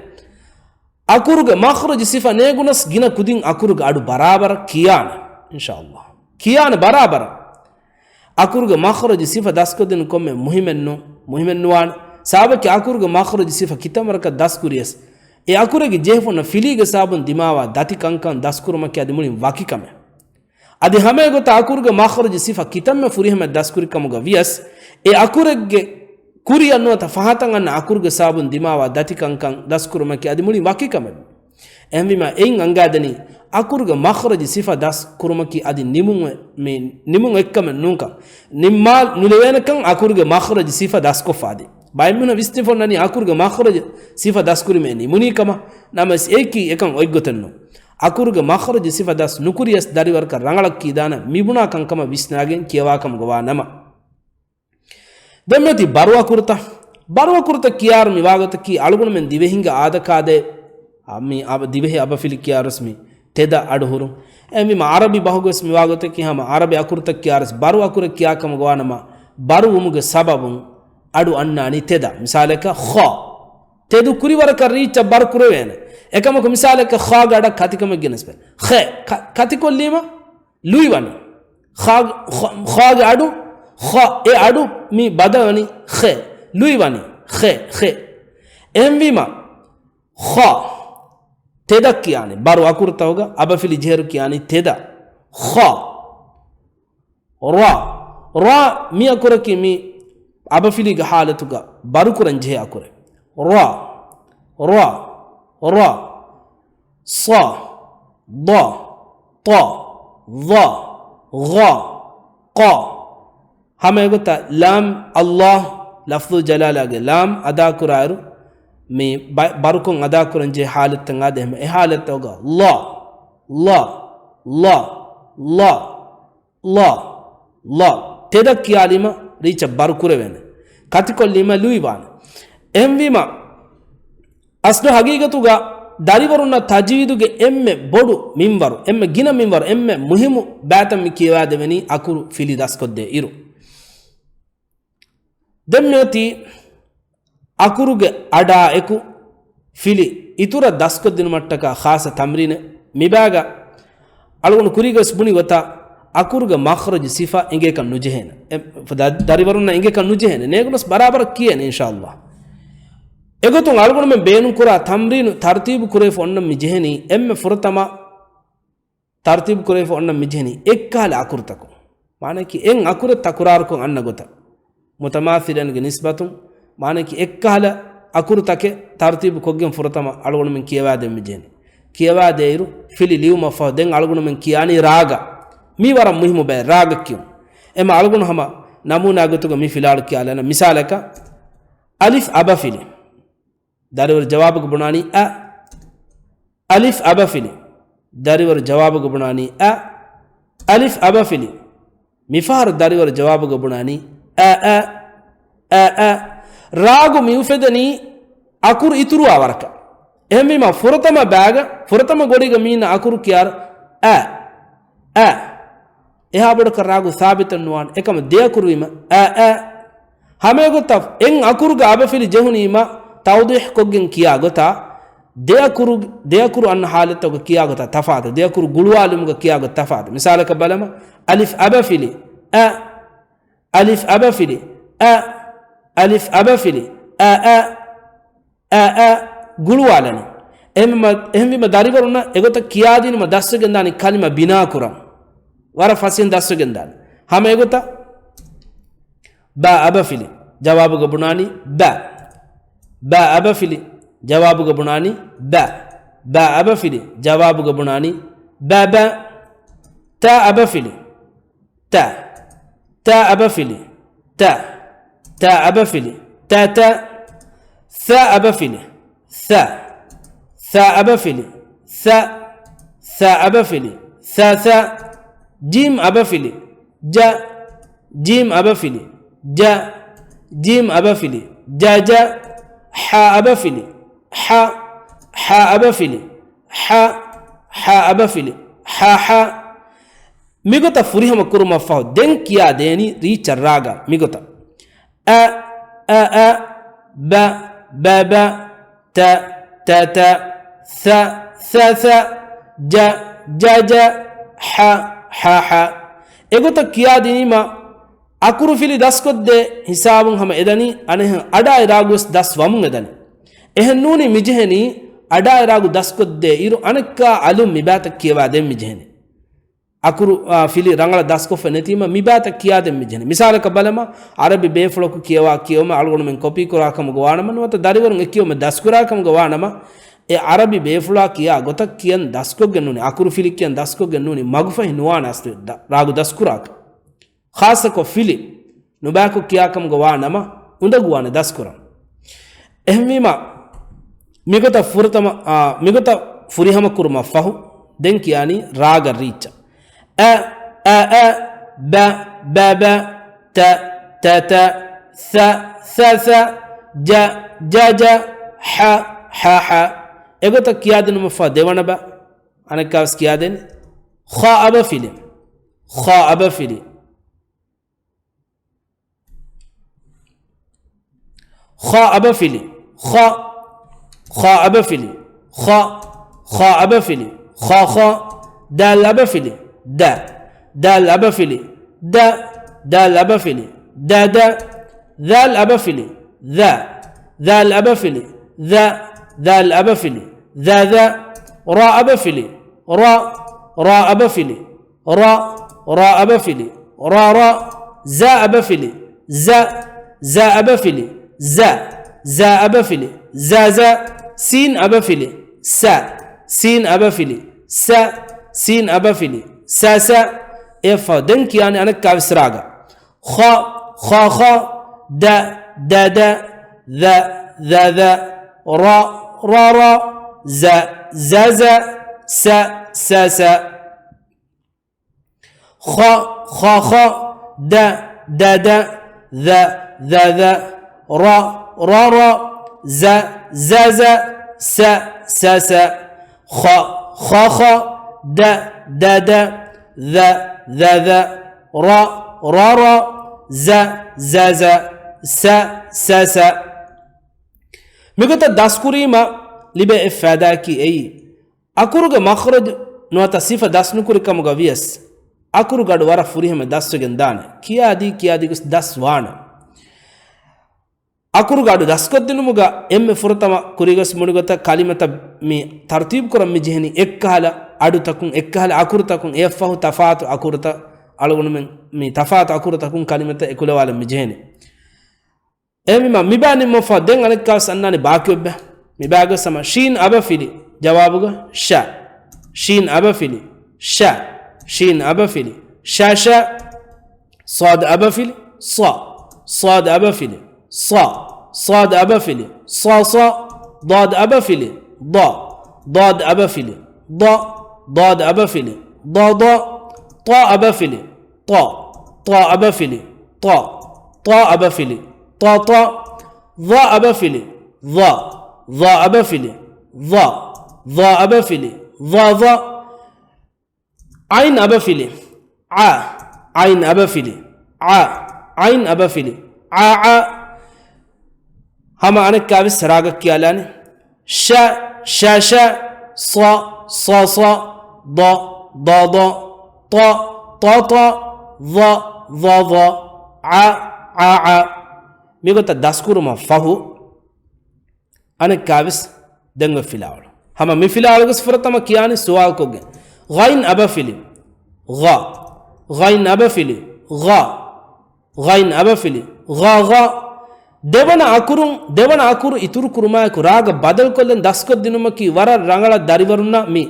އަކުރުގެ މަޚްރަޖު ސިފަ ނޭނގުނަސް ގިނަ ކުދިން އަކުރުގެ އަޑު ބަރާބަރަށް ކިޔާނެ. އިންޝާﷲ. ކިޔާނެ ބަރާބަރަށް. އަކުރުގެ މަޚްރަޖު ސިފަ ދަސްކޮށްދިނުން ކޮންމެ މުހިމެއްނު، މުހިމެއްނުވާނެ. ސަބަބަކީ އަކުރުގެ މަޚްރަޖު ސިފަ ކިތަންމެ ވަރަކަށް ދަސްކުރިޔަސް، އެ އަކުރެއްގެ ޖެހިފަ އޮންނަ ފިލީގެ ސަބަބުން ދިމާވާ ދަތި ކަންކަން ދަސްކުރުމަކީ އަދި މުޅިން ވަކި ކަމެއް. އަދި ހަމައެގޮތަށް އަކުރުގެ މަޚްރަޖު ސިފަ ކިތަންމެ ފުރިހަމަ ދަސްކުރި ކަމުގަ ވިޔަސް، އެ އަކުރެއްގެ ކުރިއަށް ނުވަތަ ފަހަތަށް އަންނަ އަކުރުގެ ސަބަބުން ދިމާވާ ދަތި ކަންކަން ދަސްކުރުމަކީ އަދި މުޅިން ވަކި ކަމެއް. އެހެންވީމަ، އެއިން އަންގާދެނީ، އަކުރުގެ މަޚްރަޖު ސިފަ ދަސް ކުރުމަކީ އަދި ނިމުން އެ-، މި ނިމުން އެއްކަމެއް ނޫންކަން. ނިންމާ ނުލެވޭނެކަން އަކުރުގެ މަޚްރަޖު ސިފަ ދަސްކޮށްފަ އަދި. ބައެއް މީހުން ވިސްނިފަ އޮންނަނީ އަކުރުގެ މަޚްރަޖު ސިފަ ދަސްކުރީމަ އެ ނިމުނީ ކަމަށް. ނަމަވެސް އެއީކީ އެކަން އޮތްގޮތެއްނޫން. އަކުރުގެ މަޚްރަޖު ސިފަ ދަސް ނުކުރިޔަސް ދަރިވަރަކަށް ރަނގަޅަށް ކީދާނެ މިބުނާ ކަންކަމަށް ވިސްނާގެން ކިޔަވާކަމުގަ ވާ ނަމަ. ދެން މިއޮތީ ބަރު އަކުރުތައް. ބަރު އަކުރުތައް ކިޔާއިރު މި ވާގޮތަކީ އަޅުގަނޑުމެން ދިވެހިންގެ އާދަކާދައި، އަ، މި އަބަ-، ދިވެހި އަބަފިލި ކިޔާއިރުސް މި ތެދަށް އަޑު ހުރުން. އެހެންވީމަ އަރަބި ބަހުގަސް މި ވާގޮތަކީ ހަމަ އަރަބި އަކުރުތައް ކިޔާއިރުސް ބަރު އަކުރެއް ކިޔާކަމުގަ ވާނަމަ، ބަރު ވުމުގެ ސަބަބުން އަޑު އަންނާނީ ތެދަށް. މިސާލަކަށް ޚާ. ތެދު ކުރިވަރަކަށް ރީއްޗަށް ބަރު ކުރެވޭނެ. އެކަމަކު މިސާލަކަށް ޚާގެ އަޑަށް ކަތިކަމެއް ގެނެސްފަ. ޚެ. ކަ-، ކަތިކޮށްލީމަ ލުއިވަނީ. ޚާ-، ޚާ-، ޚާގެ އަޑު، ޚާ، އެ އަޑު މި ބަދަލުވަނީ ޚެ. ލުއިވަނީ ޚެ، ޚެ. އެހެންވީމަ، ޚާ. ތެދަށް ކިޔާނީ. ބަރު އަކުރުތަކުގަ އަބަފިލި ޖެހޭއިރު ކިޔާނީ ތެދަށް. ޚާ. ރާ. ރާ މި އަކުރަކީ މި އަބަފިލީގެ ޙާލަތުގަ ބަރުކުރަން ޖެހޭ އަކުރެއް. ރާ. ރާ. ރާ. ޞާ. ޟާ. ޠާ. ޡާ. ޣާ. ޤާ. ހަމައެގޮތަށް ލާމް ﷲ ލަފްޡުލް ޖަލާލާގެ ލާމް އަދާކުރާއިރު، މި ބަ-، ބަރުކޮށް އަދާކުރަން ޖެހޭ ޙާލަތްތައް އާދެ، އެހެން އެ ޙާލަތްތަކުގަ ޅާ، ޅާ، ޅާ، ޅާ، ޅާ، ޅާ. ތެދަށް ކިޔާލީމަ ރީއްޗަށް ބަރު ކުރެވޭނެ. ކަތިކޮށްލީމަ ލުއިވާނެ. އެހެންވީމަ، އަސްލު ހަގީގަތުގަ ދަރިވަރުންނަށް ތަޖްވީދުގެ އެންމެ ބޮޑު މިންވަރު، އެންމެ ގިނަ މިންވަރު، އެންމެ މުހިއްމު ބައިތައް މި ކިޔަވާދެވެނީ އަކުރު ފިލި ދަސްކޮށްދޭ އިރު. ދެން މިއޮތީ އަކުރުގެ އަޑާއެކު ފިލި އިތުރަށް ދަސްކޮށްދިނުމަށްޓަކާ ޚާއްޞަ ތަމްރީނެއް. މިބާގަ އަޅުގަނޑު ކުރީގަވެސް ބުނި ގޮތަށް، އަކުރުގެ މަޚްރަޖު ސިފަ އެނގޭކަށް ނުޖެހޭނެ. އެ، ދަ-، ދަރިވަރުންނަށް އެނގޭކަށް ނުޖެހޭނެ. ނޭނގުނަސް ބަރާބަރަށް ކިޔޭނެ، އިންޝާﷲ. އެގޮތުން އަޅުގަނޑުމެން ބޭނުންކުރާ ތަމްރީނު ތަރުތީބު ކުރެވިފަ އޮންނަން މި ޖެހެނީ، އެންމެ ފުރަތަމަ ތަރުތީބު ކުރެވިފަ އޮންނަން މި ޖެހެނީ އެއްކަހަލަ އަކުރުތަކުން. މާނައަކީ އެއް އަކުރެއް ތަކުރާރުކޮށް އަންނަ ގޮތަށް. މުތަމާސިލައިންގެ ނިސްބަތުން، މާނައަކީ އެއްކަހަލަ އަކުރުތަކެއް ތަރުތީބު ކޮށްގެން ފުރަތަމަ އަޅުގަނޑުމެން ކިޔަވާދޭން މި ޖެހެނީ. ކިޔަވާދޭއިރު، ފިލި ލިޔުމަށްފަހު ދެން އަޅުގަނޑުމެން ކިޔާނީ ރާގަށް. މީ ވަރަށް މުހިއްމު ބައެއް، ރާގަށް ކިޔުން. އެމަ އަޅުގަނޑު ހަމަ ނަމޫނާ ގޮތުގަ މި ފިލާޅު ކިޔާލަން. މިސާލަކަށް، އަލިފް އަބަފިލި. ދަރިވަރު ޖަވާބުގަ ބުނާނީ އަ. އަލިފް އަބަފިލި. ދަރިވަރު ޖަވާބުގަ ބުނާނީ އަ. އަލިފް އަބަފިލި. މިފަހަރު ދަރިވަރު ޖަވާބުގަ ބުނާނީ އަ، އަ، އަ، އަ. ރާގު މި އުފެދެނީ އަކުރު އިތުރުވާ ވަރަކަށް. އެހެންވީމަ ފުރަތަމަ ބައިގަ، ފުރަތަމަ ގޮޑީގަ މީނަ އަކުރު ކިޔާރު އަ، އަ. އެހާ ބޮޑަކަށް ރާގު ސާބިތެއް ނުވާނެ. އެކަމަ ދެ އަކުރުވީމަ އަ، އަ. ހަމައެގޮތަށް އެއް އަކުރުގެ އަބަފިލި ޖެހުނީމަ ތައުޟީޙް ކޮށްގެން ކިޔާ ގޮތަށް، ދެ އަކުރު، ދެ އަކުރު އަންނަ ޙާލަތްތަކުގަ ކިޔާ ގޮތަށް ތަފާތު، ދެ އަކުރު ގުޅުވާލުމުގަ ކިޔާ ގޮތަށް ތަފާތު. މިސާލަކަށް ބަލަމަ، އަލިފް އަބަފިލި، އަ، އަލިފް އަބަފިލި، އަ، އަލިފް އަބަފިލި، އަ، އަ، އަ، އަ، ގުޅުވާލަނީ. އެހެންވީމަ، އެހެންވީމަ ދަރިވަރުންނަށް އެގޮތަށް ކިޔާދިނުމަށް ދަސްވެގެންދާނީ ކަލިމަ ބިނާކުރަން. ވަރަށް ފަސޭހަ ދަސްވެގެން ދާނެ. ހަމަ އެގޮތަށް ބާ އަބަފިލި ޖަވާބުގަ ބުނާނީ ބަ. ބާ އަބަފިލި ޖަވާބުގަ ބުނާނީ ބަ. ބާ އަބަފިލި ޖަވާބުގަ ބުނާނީ ބަ ބަ. ތާ އަބަފިލި ތަ. ތާ އަބަފިލި ތަ. ތާ އަބަފިލި ތަ ތަ. ސާ އަބަފިލި ސަ. ސާ އަބަފިލި ސަ. ސާ އަބަފިލި ސަ ސަ. ޖީމް އަބަފިލި ޖަ. ޖީމް އަބަފިލި ޖަ. ޖީމް އަބަފިލި ޖަ ޖަ. ހާ އަބަފިލި ހަ. ހާ އަބަފިލި ހަ. ހާ އަބަފިލި ހަ ހަ. މިގޮތަށް ފުރިހަމަ ކުރުމަށްފަހު ދެން ކިޔާ ދޭނީ ރީއްޗަށް ރާގަށް މިގޮތަށް. އަ، އަ، އަ، ބަ، ބަ، ބަ، ތަ، ތަ، ތަ، ސަ، ސަ، ސަ، ޖަ، ޖަ، ޖަ، ހަ، ހަ، ހަ. އެގޮތަށް ކިޔާދިނީމަ އަކުރުފިލި ދަސްކޮށްދޭ ހިސާބުން ހަމަ އެދަނީ، އަނެއްހެން އަޑާއި ރާގުވެސް ދަސް ވަމުން އެދަނީ. އެހެންނޫނީ މިޖެހެނީ އަޑާއި ރާގު ދަސްކޮށްދޭ އިރު އަނެއްކާ އަލުން މިބާތައް ކިޔަވާދޭން މިޖެހެނީ. އަކުރު، އާ، ފިލި ރަނގަޅަށް ދަސްކޮށްފަ ނެތީމަ މިބާތައް ކިޔާދޭން މިޖެހެނީ. މިސާލަކަށް ބަލަމާ، އަރަބި ބޭފުޅަކު ކިޔަވާ ކިޔެވުމެއް އަޅުގަނޑުމެން ކޮޕީ ކުރާ ކަމުގަ ވާނަމަ، ނުވަތަ ދަރިވަރުން އެ ކިޔެވުމެއް ދަސްކުރާ ކަމުގަ ވާނަމަ، އެ އަރަބި ބޭފުޅާ ކިޔާ ގޮތަށް ކިޔަން ދަސްކޮށްގެން ނޫނީ، އަކުރު ފިލި ކިޔަން ދަސްކޮށްގެން ނޫނީ، މަގުފަހި ނުވާނެ އަސްލު ދަ-، ރާގު ދަސްކުރާކަށް. ޚާއްޞަކޮށް ފިލި ނުބައިކޮށް ކިޔާކަމުގަ ވާ ނަމަ، އުނދަގޫވާނެ ދަސްކުރަން. އެހެންވީމަ، މިގޮތަށް ފުރަތަމަ، އާ، މިގޮތަށް ފުރިހަމަ ކުރުމަށް ފަހު، ދެން ކިޔާނީ ރާގަށް ރީއްޗަށް. އަ، އަ، އަ، ބަ، ބަ، ބަ، ތަ، ތަ، ތަ، ސަ، ސަ، ސަ، ޖަ، ޖަ، ޖަ، ހަ، ހަ، ހަ. އެގޮތަށް ކިޔާދިނުމަށްފަހު ދެވަނަ ބަ، އަނެއްކާވެސް ކިޔާދޭނެ. ޚާ އަބަފިލި، ޚާ އަބަފިލި. ޚާ އަބަފިލި، ޚަ. ޚާ އަބަފިލި، ޚަ. ޚާ އަބަފިލި، ޚަ، ޚަ. ދާލް އަބަފިލި، ދަ. ދާލް އަބަފިލި، ދަ. ދާލް އަބަފިލި، ދަ، ދަ. ޛާލް އަބަފިލި، ޛަ. ޛާލް އަބަފިލި، ޛަ. ޛާލް އަބަފިލި، ޛަ، ޛަ. ރާ އަބަފިލި، ރަ. ރާ އަބަފިލި، ރަ. ރާ އަބަފިލި، ރަ، ރަ. ޒާ އަބަފިލި، ޒަ. ޒާ އަބަފިލި، ޒަ. ޒާ އަބަފިލި، ޒަ، ޒަ. ސީން އަބަފިލި، ސަ. ސީން އަބަފިލި، ސަ. ސީން އަބަފިލި، ސަ، ސަ. އެއަށްފަހު ދެން ކިޔާނީ އަނެއްކާވެސް ރާގަށް. ޚަ، ޚަ، ޚަ. ދަ، ދަ، ދަ. ޛަ، ޛަ، ޛަ. ރަ، ރަ، ރަ. ޒަ، ޒަ، ޒަ. ސަ، ސަ، ސަ. ޚަ، ޚަ، ޚަ. ދަ، ދަ، ދަ. ޛަ، ޛަ، ޛަ. ރަ، ރަ، ރަ. ޒަ، ޒަ، ޒަ. ސަ، ސަ، ސަ. ޚަ، ޚަ، ޚަ. ދަ، ދަ، ދަ. ޛަ، ޛަ، ޛަ. ރަ، ރަ، ރަ. ޒަ، ޒަ، ޒަ. ސަ، ސަ، ސަ. މިގޮތަށް ދަސްކުރީމަ ލިބޭ އެއް ފައިދާއަކީ އެއީ، އަކުރުގެ މަޚްރަޖު ނުވަތަ ސިފަ ދަސްނުކުރި ކަމުގަ ވިޔަސް، އަކުރުގެ އަޑު ވަރަށް ފުރިހަމަ ދަސްވެގެން ދާނެ. ކިޔާދީ، ކިޔާދީ ގޮސް ދަސް ވާނެ. އަކުރުގެ އަޑު ދަސްކޮށްދިނުމުގަ އެންމެ ފުރަތަމަ ކުރިގޮސް މުޅިގޮތަށް ކަލިމަތައް މި ތަރުތީބު ކުރަން މި ޖެހެނީ އެއްކަހަލަ އަޑުތަކުން، އެއްކަހަލަ އަކުރުތަކުން، އެއަށްފަހު ތަފާތު އަކުރުތައް އަޅުގަނޑުމެން މި ތަފާތު އަކުރުތަކުން ކަލިމަތައް އެކުލަވާލަން މި ޖެހެނީ. އެހެންވީމަ، މިބާ ނިންމަފަ ދެން އަނެއްކާވެސް އަންނާނެ ބާކީ އޮތްބަ؟ މިބާގަސް ހަމަ ޝީން އަބަފިލި ޖަވާބުގަ ޝަ. ޝީން އަބަފިލި ޝަ. ޝީން އަބަފިލި ޝަ ޝަ. ޞާދު އަބަފިލި ޞަ. ޞާދު އަބަފިލި ޞަ. ޞާދު އަބަފިލި ޞަ ޞަ. ޟާދު އަބަފިލި ޟަ. ޟާދު އަބަފިލި ޟަ. ޟާދު އަބަފިލި ޟަ ޟަ. ޠާ އަބަފިލި ޠަ. ޠާ އަބަފިލި ޠަ. ޠާ އަބަފިލި ޠަ ޠާ. ޡާ އަބަފިލި ޡަ. ޡާ އަބަފިލި ޡަ. ޡާ އަބަފިލި ޡަ ޡަ. ޢައިން އަބަފިލި ޢަ. ޢައިން އަބަފިލި ޢަ. ޢައިން އަބަފިލި ޢަ ޢަ. ހަމަ އަނެއްކާވެސް ރާގަށް ކިޔާލާނެ. ޝަ، ޝަ، ޝަ. ޞަ، ޞަ، ޞަ. ޟަ، ޟަ، ޟަ. ޠަ، ޠަ، ޠަ. ޡަ، ޡަ، ޡަ. ޢަ، ޢަ، ޢަ. މިގޮތަށް ދަސްކުރުމަށް ފަހު، އަނެއްކާވެސް ދެން އޮތް ފިލާވަޅު. ހަމަ މި ފިލާވަޅުގަސް ފުރަތަމަ ކިޔާނީ ސުވާލުކޮށްގެން. ޣައިން އަބަފިލި ޣަ. ޣައިން އަބަފިލި، ޣަ. ޣައިން އަބަފިލި، ޣަ، ޣަ. ދެވަނަ އަކުރުން، ދެވަނަ އަކުރު އިތުރު ކުރުމާއެކު ރާގަށް ބަދަލުކޮށްލަން ދަސްކޮށްދިނުމަކީ ވަރަށް ރަނގަޅަށް ދަރިވަރުންނަށް މި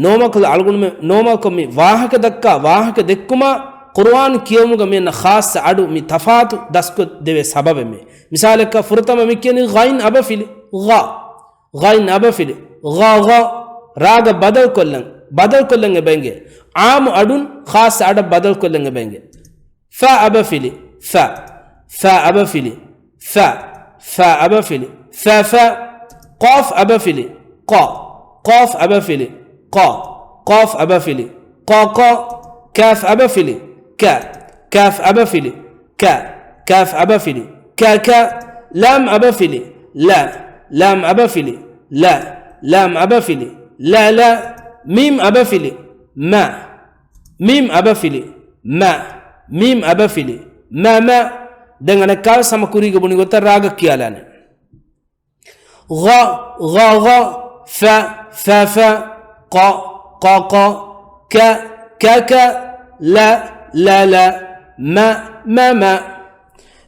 ނޯމަކަލް އަޅުގަނޑުމެ-، ނޯމަކަލް މި ވާހަކަ ދައްކާ ވާހަކަ ދެއްކުމާ ޤުރުއާން ކިޔެވުމުގަ މި އަންނަ ޚާއްޞަ އަޑު މި ތަފާތު ދަސްކޮށްދެވޭ ސަބަބެއް މި. މިސާލަކަށް ފުރަތަމަ މި ކިޔަނީ ޣައިން އަބަފިލި، ޣަ. ޣައިން އަބަފިލި، ޣަ، ޣަ. ރާގަށް ބަދަލުކޮށްލަން، ބަދަލުކޮށްލަން އެބަ އެނގޭ. ޢާއްމު އަޑުން ޚާއްޞަ އަޑަށް ބަދަލުކޮށްލަން އެބަ އެނގޭ. ފާ އަބަފިލި، ފަ. ފާ އަބަފިލި، ފަ. ފާ އަބަފިލި، ފަ، ފަ. ޤާފް އަބަފިލި، ޤަ. ޤާފް އަބަފިލި، ޤަ. ޤާފް އަބަފިލި، ޤަ، ޤަ. ކާފް އަބަފިލި، ކަ. ކާފް އަބަފިލި، ކަ. ކާފް އަބަފިލި، ކަ، ކަ. ލާމް އަބަފިލި، ލަ. ލާމް އަބަފިލި، ލަ. ލާމް އަބަފިލި، ލަ، ލަ. މީމް އަބަފިލި، މަ. މީމް އަބަފިލި، މަ. މީމް އަބަފިލި، މަ، މަ. ދެން އަނެއްކާވެސް ހަމަ ކުރީގަ ބުނި ގޮތަށް ރާގަށް ކިޔާލާނެ. ޣަ، ޣަ، ޣަ، ފަ، ފަ، ފަ، ޤަ، ޤަ، ޤަ، ކަ، ކަ، ކަ، ލަ، ލަ، ލަ، މަ، މަ، މަ.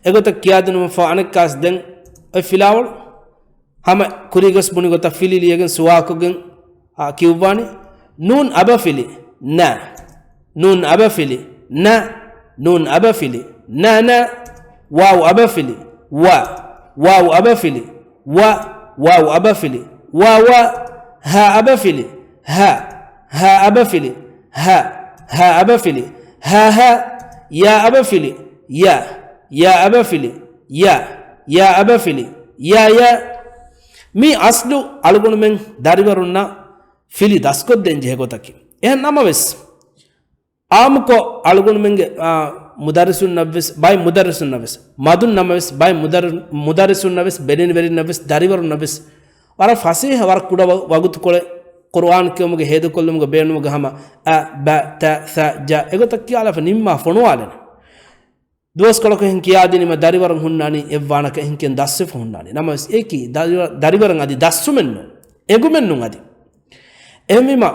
އެގޮތަށް ކިޔާދިނުމަށްފަހު އަނެއްކާސް ދެން އޮތް ފިލާވަޅު ހަމަ ކުރީގަސް ބުނި ގޮތަށް ފިލި ލިޔެގެން ސުވާކޮށްގެން، އާ، ކިޔުއްވާނީ. ނޫން އަބަފިލި، ނަ. ނޫން އަބަފިލި، ނަ. ނޫން އަބަފިލި، ނަ، ނަ. ވާވް އަބަފިލި، ވަ. ވާވް އަބަފިލި، ވަ. ވާވް އަބަފިލި، ވަ، ވަ. ހާ އަބަފިލި، ހަ. ހާ އަބަފިލި، ހަ. ހާ އަބަފިލި، ހަ، ހަ. ޔާ އަބަފިލި، ޔަ. ޔާ އަބަފިލި، ޔަ. ޔާ އަބަފިލި، ޔަ، ޔަ. މީ އަސްލު އަޅުގަނޑުމެން ދަރިވަރުންނަށް ފިލި ދަސްކޮށްދޭން ޖެހޭ ގޮތަކީ. އެހެން ނަމަވެސް، އާއްމުކޮށް އަޅުގަނޑުމެންގެ، އާ، މުދައްރިސުންނަށްވެސް، ބައެއް މުދައްރިސުންނަށްވެސް، މަދުން ނަމަވެސް، ބައެއް މުދައްރި-، މުދައްރިސުންނަށްވެސް، ބެލެނިވެރިންނަށްވެސް، ދަރިވަރުންނަށްވެސް، ވަރަށް ފަސޭހަ، ވަރަށް ކުޑަ ވަ-، ވަގުތުކޮޅެއް ޤުރުއާން ކިޔުމުގެ ހޭދަކޮށްލުމުގެ ބޭނުމުގަ ހަމަ އަ، ބަ، ތަ، ސަ، ޖަ އެގޮތަށް ކިޔާލާފަ ނިންމާ ފޮނުވާލެން. ދުވަސްކޮޅަކު އެހެން ކިޔާދިނީމަ ދަރިވަރުން ހުންނާނީ އެއްވާނަކަށް އެހެން ކިޔަން ދަސްވެފަ ހުންނާނީ. ނަމަވެސް އެއީކީ ދަރިވަ-، ދަރިވަރަށް އަދި ދަސްވުމެއް ނޫން. އެނގުމެއް ނޫން އަދި. އެހެންވީމަ،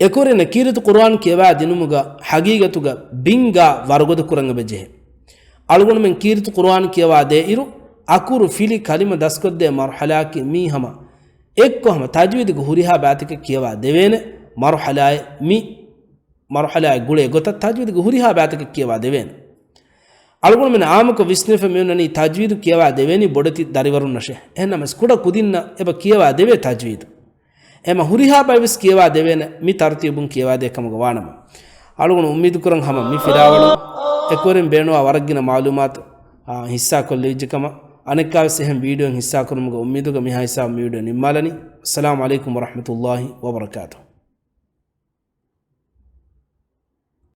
އެކުވެރިންނަށް ކީރިތި ޤުރުއާން ކިޔަވާ ދިނުމުގަ ހަގީގަތުގަ ބިންގާ ވަރުގަދަ ކުރަން އެބަ ޖެހޭ. އަޅުގަނޑުމެން ކީރިތި ޤުރުއާން ކިޔަވާ ދޭ އިރު، އަކުރު ފިލި ކަލިމަ ދަސްކޮށްދޭ މަރުޙަލާއަކީ މީ ހަމަ އެއްކޮށް ހަމަ ތަޖްވީދުގެ ހުރިހާ ބައިތަކެއް ކިޔަވާ ދެވޭނެ މަރުޙަލާއެއް މި މަރުޙަލާއެއް ގުޅޭ ގޮތަށް ތަޖްވީދުގެ ހުރިހާ ބައިތަކެއް ކިޔަވާ ދެވޭނެ. އަޅުގަނޑުމެން އާއްމުކޮށް ވިސްނެފަ މިއޮންނަނީ ތަޖްވީދު ކިޔަވާ ދެވޭނީ ބޮޑެތި ދަރިވަރުންނަށޭ. އެހެންނަމަވެސް ކުޑަ ކުދިންނަށް އެބަ ކިޔަވާ ދެވޭ ތަޖްވީދު. އެމަ ހުރިހާ ބައިވެސް ކިޔަވާ ދެވޭނެ މި ތަރުތީބުން ކިޔަވާ ދޭ ކަމުގަ ވާނަމަ. އަޅުގަނޑު އުއްމީދު ކުރަން ހަމަ މި ފިލާވަޅު އެކުވެރިން ބޭނުވާ ވަރަށް ގިނަ މަޢުލޫމާތު، އާ، ހިއްސާކޮށްލެވިއްޖެ ކަމަށް. އަނެއްކާވެސް އެހެން ވީޑިއޯއެއް ހިއްސާކުރުމުގެ އުއްމީދުގަ މިހާ ހިސާބު މި ވީޑިއޯ ނިންމާލަނީ. އައްސަލާމު ޢަލައިކުމް ވަރަޙްމަތުﷲި ވަބަރަކާތުހު.